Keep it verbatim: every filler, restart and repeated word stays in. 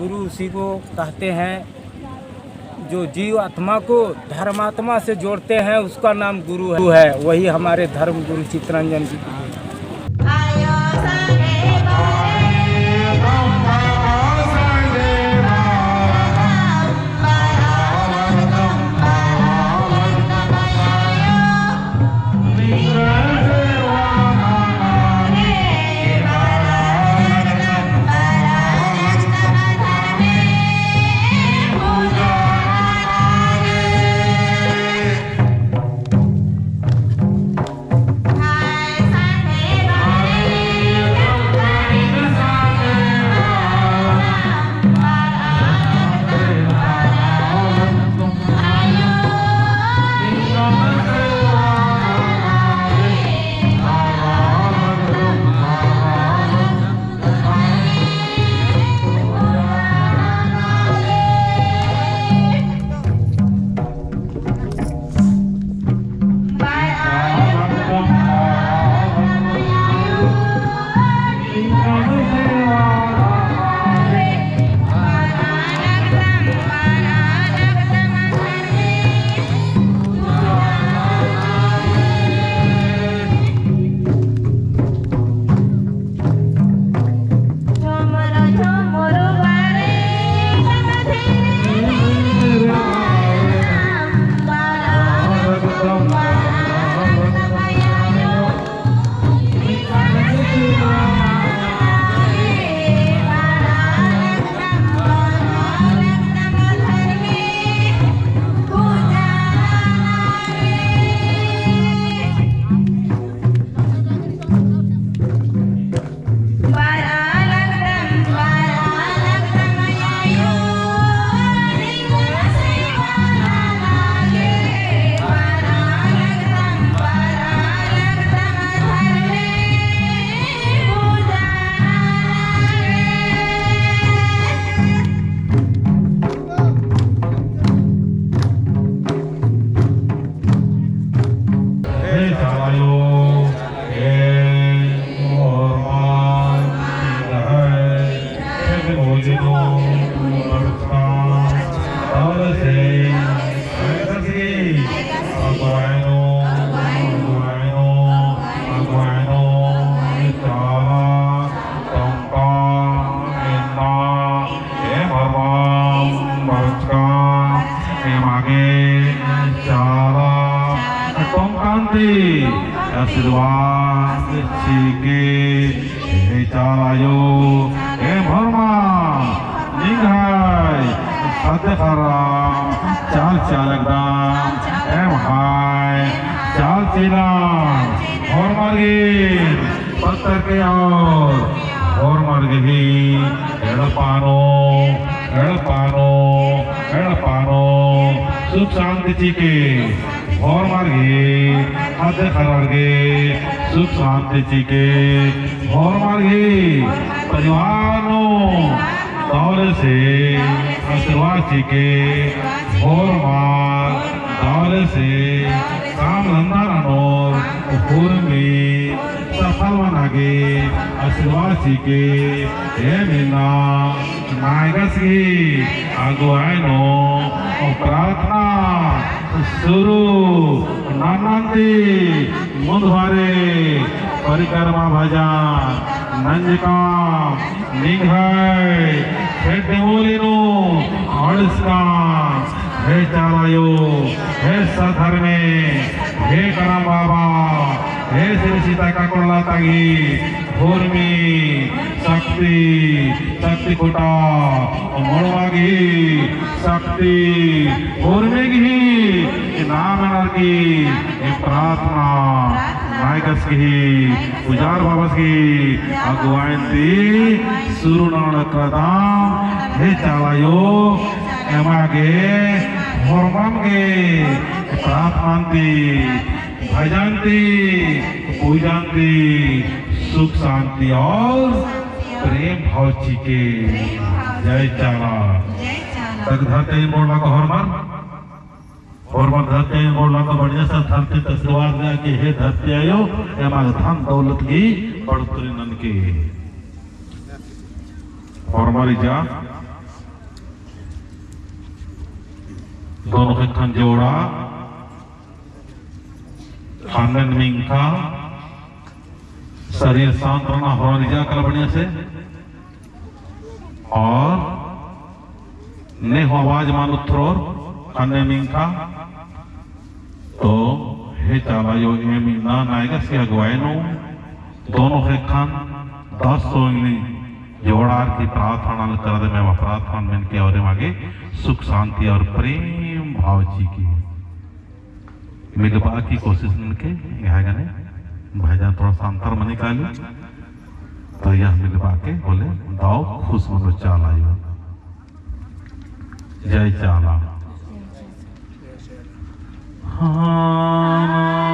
गुरु उसी को कहते हैं, जो जीव आत्मा को धर्मात्मा से जोड़ते हैं, उसका नाम गुरु है। वही हमारे धर्म गुरु चितरंजन जी। टोंका एन्ना एम होरमर बरचका एमा गे चाला टोंकान ती आशीर्वाद चिके। हे चाला आयो, एम होरमर निंग्है ख़द्द ख़र्रम चाल चिआ लगदम, एम्है चाल चिअना होरमर गे पत्तर के और होरमर गही एड़पा नू, एड़पा नू, एड़पा नू सुख शांति चिके। होरमर गही ख़द्द ख़र्रर गे सुख शांति चिके। होरमर गही परिवार नू दौले से आशीर्वाद चिके। होरमर दौले से काम धंधा ननोर उर्मी सफल मना गे आशीर्वाद चिके। एम इन्ना नायगस गही अगुवाई नू प्रार्थना शुरू नन्नन ती मुन्दभारे परिक्रमा भजन नंजकम। निंग्है खेड्डे मूली नू अंड़सकम। हे चाला आयो, हे सत धर्मे, हे करम बाबा, हे श्री सीता काकोड़ला तंग्है उर्मी शक्ति, शक्ति खुटा, मोड़मा गही शक्ति, उर्मी गही नाम ननर की प्रार्थना नायगस गही पुजार बाबस गही अगुवाई ती शुरू नना लगदम। हे चाला आयो, एमा गे होरमम गे प्रार्थना ती, भजन ती, पूजन ती सुख शांति और प्रेम भाव चिके। जय चाला। तक धरती गोड़ लगा होरमर। होरमर धरती गोड़ लगा बढ़िया सा धरती ती आशीर्वाद लेआ कि हे धरती आयो, एमा धन दौलत गही बढ़ोतरी ननके। होरमर इजा दोनों ख़ेक्खन जोड़ा, ख़न्नन मिंख़ा, शरीर शांत रअना होरमर इजा कला बढ़िया से। और ने हूँ आवाज मल उतरोर, ख़न्नन मिंख़ा। तो हे चाला आयो, एम इन्ना नैगस की अगुवाई नू दोनों ख़ेक्खन दस सौ एंगनी जोड़ार की प्रार्थना नना लगदम, एमा प्रार्थना मेनके और एमा गे सुख शांति और प्रेम भाव चिकी मिलबा की कोशिश मेनके। यहाँ गने भाईजान थोड़ा सा अंतर मनी काली, तो यह मिलबा के होले दव खुश मनो चाला आयो। जय चाला। हाँ।